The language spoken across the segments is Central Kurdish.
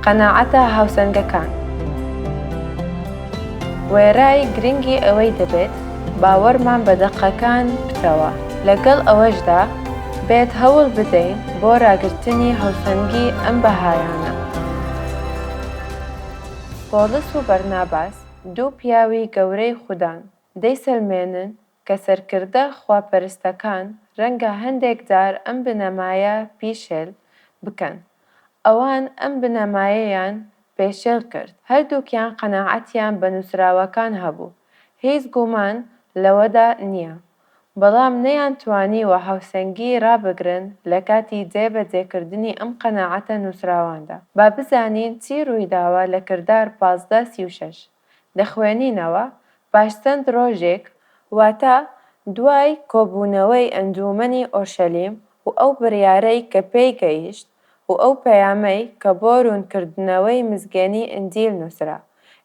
قەناعەتە هاوسەنگەکان. وێڕای گرنگی ئەوەی دەبێت باوەڕمان بە دەقەکان پتەوە، لەگەڵ ئەوەشدا بێت هەوڵ بدەین بۆ ڕاگرتنی هاوسەنگی ئەم بەهایانە. پۆڵس و بەرناباس دوو پیاوی گەورەی خودان، دەیسەلمێنن کە سەرکردە خواپەرستەکان رەنگە هەندێک جار ئەم بنەمایە پیشێل بکەن. ئەوان ئەم بنەمایەیان پێشێل کرد. هەردووکیان قەناعەتیان بە نووسراوەکان هەبوو، هیچ گومان لەوەدا نییە. بەڵام نەیانتوانیوە هاوسەنگی رابگرن لە کاتی جێ بە جێ کردنی ئەم قەناعەتە نووسراواندا. با بزانین چی روویداوە لە کردار 15 36. دەخوێنینەوە، پاش چەند ڕۆژێک، واتە دوای کۆبوونەوەی ئەنجوومەنی ئۆرشەلیم و ئەو بڕیارەی کە پێی گەیشت و ئەو پەیامەی کە بۆ روونکردنەوەی مزگێنی ئینجیل نووسرا،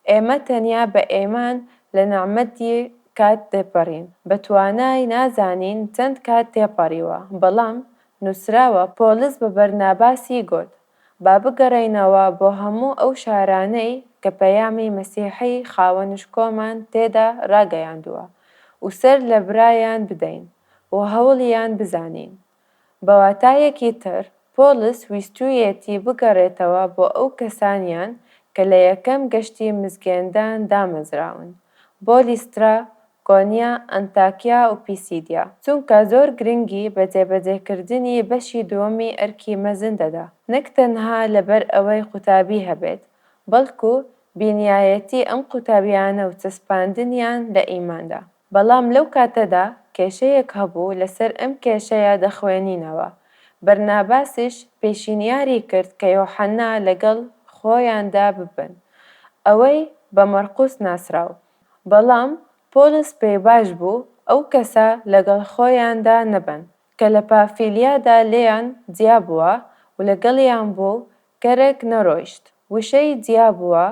ئێمە تەنیا بە ئیمان لە نەعمەتی کات تێپەڕین، بە توانای نازانین چەند کات تێپەڕیوە، بەڵام نووسراوە پۆڵس بە بەرناباسی گوت، با بگەڕێینەوە بۆ هەموو ئەو شارانەی کە پەیامی مەسیحی خاوەنشکۆمان تێدا ڕاگەیاندووە و سەر لە برایان بدەین و هەوڵیان بزانین. بە واتایەکی تر پۆڵس ویستوویەتی بگەڕێتەوە بۆ ئەو کەسانیان کە لە یەکەم گەشتی مزگێندان دامەزراون، بۆ لیسترا، کۆنیا، ئەنتاکیا و پیسیدیا، چونکە زۆر گرنگی بە جێبەجێکردنی بەشی دووەمی ئەرکی مەزن دەدا، نەک تەنها لەبەر ئەوەی قوتابی هەبێت، بەڵکو بینیایەتی ئەم قوتابیانە و چەسپاندنیان لە ئیماندا. بەڵام لەو کاتەدا کێشەیەک هەبوو لەسەر ئەم کێشەیە دەخوێنینەوە، بەرناباسیش پێشینیاری کرد کە یۆحەنا لەگەڵ خۆیاندا ببەن، ئەوەی بە مەرقوس ناسراو، بەڵام پۆڵس پێی باش بوو ئەو کەسە لەگەڵ خۆیاندا نەبەن، کە لە پافیلیادا لێیان جیا بووە و لەگەڵیان بۆ کەرەک نەڕۆیشت. وشەی جیا بووە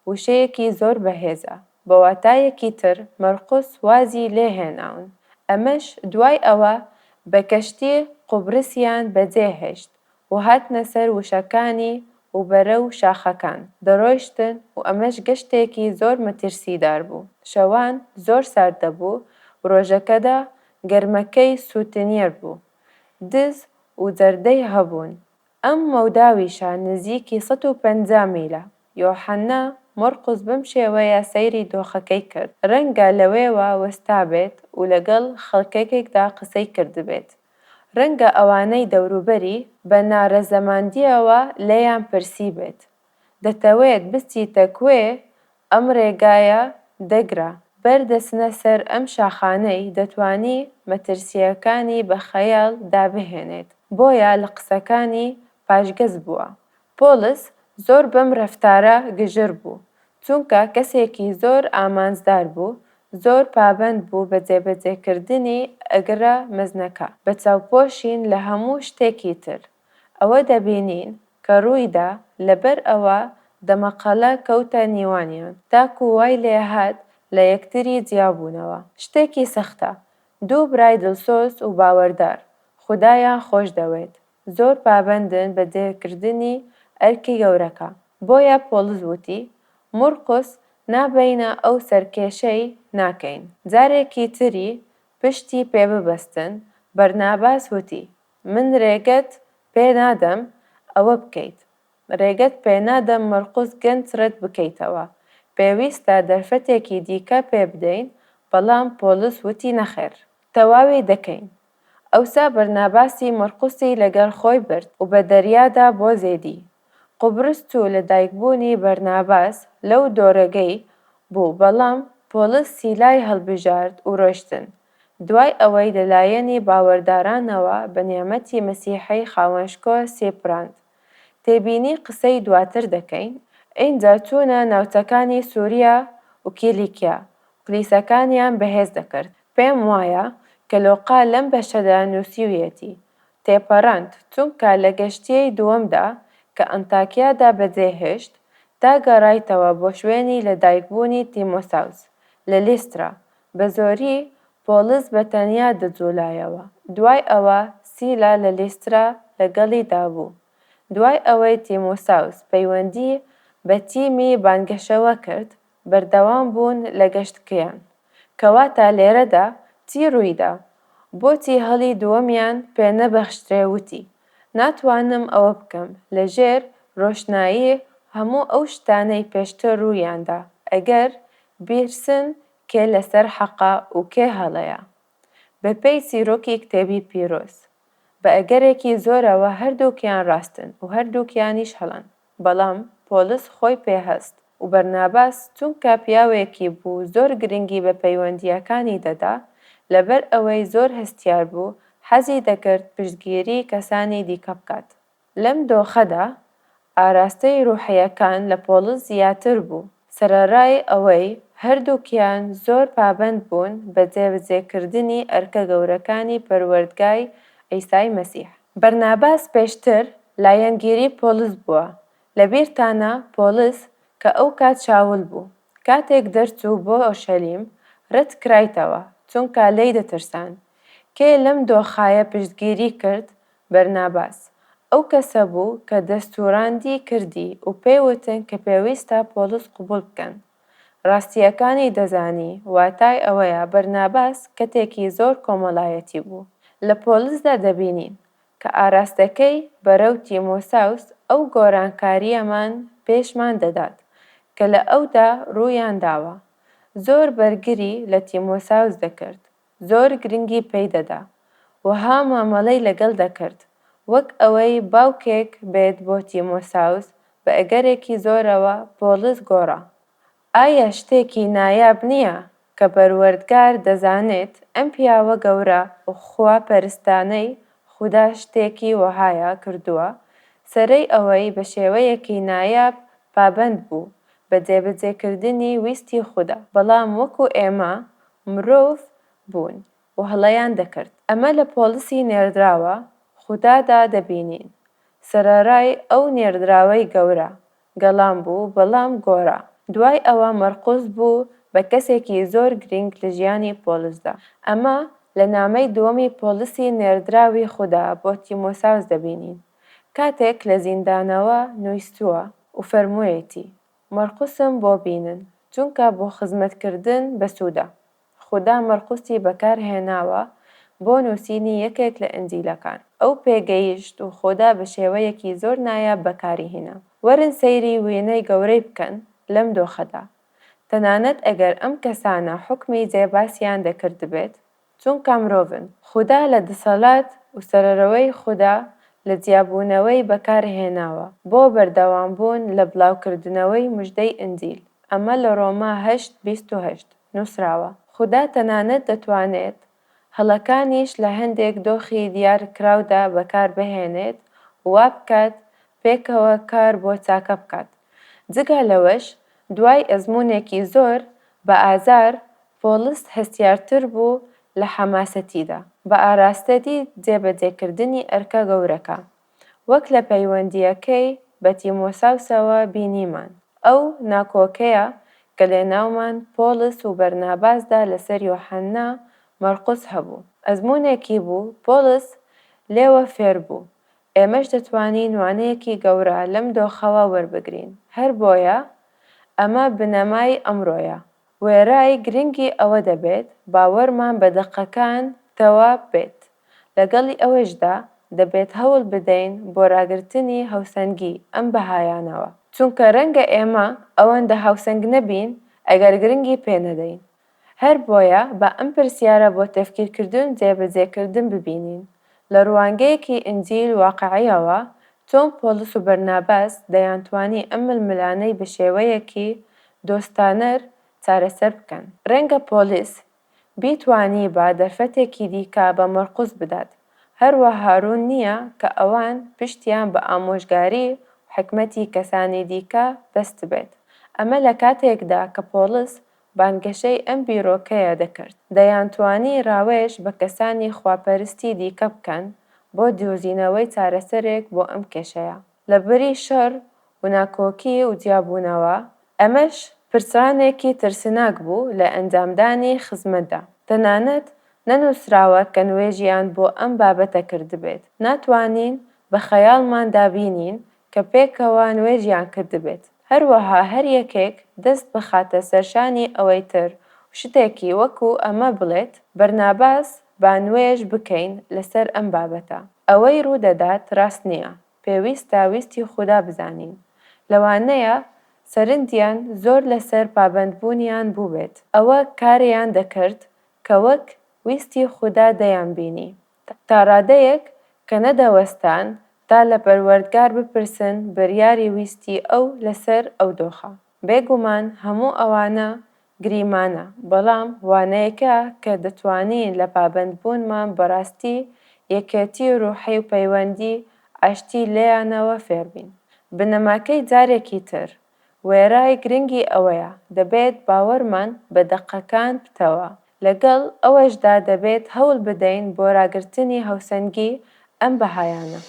وشەیەکی زۆر بەهێزە، بە واتایەکی تر مەرقوس وازی لێ هێناون. ئەمەش دوای ئەوە بە کەشتی قوبرسیان بەجێ هێشت و هاتنە سەر وشەکانی و بەرەو شاخەکان دەڕۆیشتن و ئەمەش گەشتێکی زۆر مەترسیدار بوو، شەوان زۆر سارد دەبوو و ڕۆژەکەدا گەرمەکەی سووتنیەر بوو، دز و جەردەی هەبوون، ئەم مەوداویشە نزیکی 150 میلە، یۆحەنا مەرقس بەم شێوەیە سەیری دۆخەکەی کرد، ڕەنگە لەوێوە وەستابێت و لەگەڵ خەڵکێکدا قسەی کردبێت. ڕەنگە ئەوانەی دەوروبەری بە نارەزەمەندییەوە لێیان پرسیبێت، دەتەوێت بچیتە کوێ؟ ئەم ڕێگایە دەگرە بەر دەچنە سەر ئەم شاخانەی دەتوانی مەترسییەکانی بە خەیاڵ دابهێنێت، بۆیە لە قسەکانی پاشگەز بووە. پۆڵس زۆر بەم رەفتارە گژر بوو، چونکە کەسێکی زۆر ئامانجدار بوو، زۆر پابەند بوو بە جێبەجێکردنی ئەگرە مەزنەکە، بە چاوپۆشین لە هەموو شتێکی تر. ئەوە دەبینین کە روویدا، لەبەر ئەوە دەمەقەڵە کەوتە نیوانیان، تاکو وای لێهات لە یەکتری جیابوونەوە. شتێکی سەختە، دوو برای دڵسۆز و باوەردار، خودایان خۆشدەوێت، زۆر پابەندن بە جێکردنی ئەرکی گەورەکە، بۆیە پۆڵس وتی، مورقس نابەینە ئەو سەرکێشەی ناکەین. جارێکی تری پشتی پێ ببەستن، بەرناباس وتی، من رێگەت پێ نادەم ئەوە بکەیت. رێگەت پێ نادەم مەرقس گەنج رەت بکەیتەوە. پێویستە دەرفەتێکی دیکە پێ بدەین، بەڵام پۆڵس وتی نەخێر. تەواوی دەکەین. ئەوسا بەرناباسی مەرقوسی لەگەڵ خۆی برد و بە دەریادا بۆ زێدی قوبرس چوو. لەدایکبوونی بەرناباس لەو دۆرەگەی بوو، بەڵام پۆڵس سیلای هەڵبژارد و ڕۆیشتن، دوای ئەوەی لەلایەنی باوەردارانەوە بە نیعمەتی مەسیحی خاوەنشکۆ سێپراند. تێبینی قسەی دواتر دەکەین. ئینجا چوونە ناوچەکانی سوریا و کیلیکیا و کلیسەکانیان بەهێز دەکرد. پێم وایە کە لۆقا لەم بەشەدا نووسیویەتی، تێپەڕاند، چونکە لە گەشتیی دووەمدا کە ئەنتاکیادا بەجێهێشت، تا گەڕایتەوە بۆ شوێنی لەدایکبوونی تیمۆساوس لە لیسترا، بە زۆری پۆڵس بە تەنیا دەجووڵایەوە. دوای ئەوە سیلا لە لیسترا لەگەڵیدا بوو. دوای ئەوەی تیمۆساوس پەیوەندی بە تیمی بانگەشەوە کرد، بەردەوام بوون لە گەشتکەیان. کەواتە لێرەدا چی ڕوویدا؟ بۆچی هەلی دووەمیان پێ نەبەخشرێ وتی، ناتوانم ئەوە بکەم، لەژێر ڕۆشنایی هەموو ئەو شتانەی پێشتر ڕوویاندا، ئەگەر بیرسن کێ لەسەر حەقە و کێ هەڵەیە؟ بەپێی چیرۆکی کتێبی پیرۆز، بە ئەگەرێکی زۆرەوە هەردووکیان ڕاستن و هەردووکیانیش هەڵەن. بەڵام پۆڵس خۆی پێ هەست و بەرناباس چونکە پیاوێکی بوو زۆر گرنگی بە پەیوەندییەکانی دەدا، لەبەر ئەوەی زۆر هەستیار بوو حەزی دەکرد پشتگیری کەسانی دیکە بکات. لەم دۆخەدا ئاراستەی ڕوحییەکان لە پۆڵس زیاتر بوو، سەرەڕای ئەوەی هەردووکیان زۆر پابەند بوون بە جێبەجێکردنی ئەرکە گەورەکانی پەروەردگای عیسای مەسیح. بەرناباس پێشتر لایەنگیری پۆڵس بووە، لەبیرتانە پۆڵس کە ئەوکات شاول بوو، کاتێک دەرچوو بۆ ئۆرشەلیم رەت کرایتەوە چونکە لێی دەترسان. کێ لەم دۆخایە پشتگیری کرد؟ بەرناباس. ئەو کەسە بوو کە دەستوراندی کردی و پێی وتن کە پێویستە پۆڵس قبوڵ بکەن. ڕاستییەکانی دەزانی، واتای ئەوەیە بەرناباس کەتێکی زۆر کۆمەڵایەتی بوو. لە پۆڵسدا دەبینین کە ئاراستەکەی بەرەو تیمۆساوس ئەو گۆرانکارییەمان پێشمان دەدات کە لە ئەودا ڕوویان داوە. زۆر بەرگری لە تیمۆساوس دەکرد، زۆر گرنگی پێی دەدا، وەها مامەڵەی لەگەڵ دەکرد وەک ئەوەی باوکێک بێت بۆ تیمۆساوس، بە ئەگەرێکی زۆرەوە پۆڵس گۆڕا. ئایا شتێکی نایاب نییە کە پەروەردگار دەزانێت ئەم پیاوە گەورە و خواپەرستانەی خودا شتێکی وەهایە کردووە، سەرەی ئەوەی بە شێوەیەکی نایاب پابەند بوو بە جێبەجێکردنی ویستی خودا، بەڵام وەکو ئێمە مرۆڤ بوون و هەڵەیان دەکرد. ئەمە لە پۆڵسی نێردراوە خودادا دەبینین، سەرەڕای ئەو نێردراوەی گەورە گەڵان بوو بەڵام گۆڕا. دوای ئەوە مەرقوس بوو بە کەسێکی زۆر گرینگ لە ژیانی پۆڵسدا. ئەمە لە نامەی دووەمی پۆڵسی نێردراوی خودا بۆ تیمۆساوس دەبینین، کاتێک لە زیندانەوە نوویستووە و فەرموویەتی، مەرقوسم بۆ بینن، چونکە بۆ خزمەتکردن بەسوودە. خودا مەرقوسی بەکار هێناوە بۆ نووسینی یەکێک لە ئنجیلەکان. ئەو پێگەیشت و خودا بە شێوەیەکی زۆر نایاب بەکاری هینا. وەرن سەیری وێنەی گەورەی بکەن لەم دۆخەدا. تەنانەت ئەگەر ئەم کەسانە حوکمی جێ باسیان دەکردبێت، چونکە مرۆڤن. خودا لە دەسەلات و سەرەرەوەی خودا لە جیابوونەوەی بەکار هێناوە بۆ بەردەوام بوون لە بڵاوکردنەوەی مژدەی ئنجیل، ئەمە لە ڕۆما هەشت، 28. نووسراوە. خودا تەنانەت دەتوانێت هەڵەکانیش لە هەندێک دۆخی دیارکراودا بەکار بهێنێت و وا بکات پێکەوە کار بۆ چاکە بکات. جگە لەوەش دوای ئەزموونێکی زۆر بە ئازار، پۆڵس هەستیارتر بوو لە حەماسەتیدا بە ئاراستەی جێبەجێکردنی ئەرکە گەورەکە، وەک لە پەیوەندییەکەی بە تیمۆساوسەوە بینیمان. ئەو ناکۆکەیە کە لەناومان پۆڵس و بەرناباسدا لەسەر یۆحەننا مەرقوس هەبوو، ئەزموونێکی بوو پۆڵس لێوە فێر بوو، ئێمەش دەتوانین وانەیەکی گەورە لەم دۆخەوە وەربگرین، هەر بۆیە ئەمە بنەمای ئەمڕۆیە. وێڕای گرنگی ئەوە دەبێت باوەڕمان بە دەقەکان تەواو بێت، لەگەڵی ئەوەشدا دەبێت هەوڵ بدەین بۆ ڕاگرتنی هەوسەنگی ئەم بەهایانەوە، چونکە ڕەنگە ئێمە ئەوەندە هاوسەنگ نەبین ئەگەر گرنگی پێ نەدەین. هەر بۆیە با ئەم پرسیارە بۆ تەفکیرکردن و جێبەجێکردن ببینین لە ڕوانگەیەکی ئینجیل واقعیەوە، چۆن پۆڵس و بەرناباس دەیانتوانی ئەم ململانێی بە شێوەیەکی دۆستانەر چارەسەر بکەن؟ ڕەنگە پۆڵس بیتوانیبا دەرفەتێکی دیکە بە مەرقوس بدات، هەروەها ڕوون نییە کە ئەوان پشتیان بە ئامۆژگاری و حیکمەتی کەسانی دیکە بەستبێت، ئەمە لە کاتێکدا کە پۆڵس بانگەشەی ئەم بیرۆکەیە دەکرد، دەیانتوانی ڕاوێژ بە کەسانی خواپەرستی دیکە بکەن بۆ دۆزینەوەی چارەسەرێک بۆ ئەم کێشەیە لەبری شەڕ و ناکۆکی و جیابوونەوە، ئەمەش پچڕانێکی ترسناک بوو لە ئەنجامدانی خزمەتدا، تەنانەت نەنووسراوە کە نوێژیان بۆ ئەم بابەتە کردبێت، ناتوانین بە خەیاڵماندا بینین کە پێکەوە نوێژیان کردبێت، هەروەها هەر یەکێک دەست بخاتە سەر شانی ئەوەی تر و شتێکی وەکو ئەمە بڵێت، بەرناباس با نوێژ بکەین لەسەر ئەم بابەتە. ئەوەی ڕوودەدات ڕاست نییە. پێویستە ویستی خودا بزانین. لەوانەیە سەرنجیان زۆر لەسەر پابەندبوونیان بووبێت. ئەوە کاریان دەکرد کە وەک ویستی خودا دەیانبینی. تا ڕادەیەک کە نەدەوەستان تا لە پەروەردگار بپرسن بریاری ویستی ئەو لەسەر ئەو دۆخە. بێگومان هەموو ئەوانە گریمانە، بەڵام وانەیەکە کە دەتوانین لە پابەندبوونمان بە ڕاستی، یەکێتی ڕوحی و پەیوەندی ئاشتی لێیانەوە فێربین. بنەماکەی جارێکی تر، وێڕای گرنگی ئەوەیە، دەبێت باوەڕمان بە دەقەکان پتەوە، لەگەڵ ئەوەشدا دەبێت هەوڵ بدەین بۆ ڕاگرتنی هاوسەنگی ئەم بەهایانە.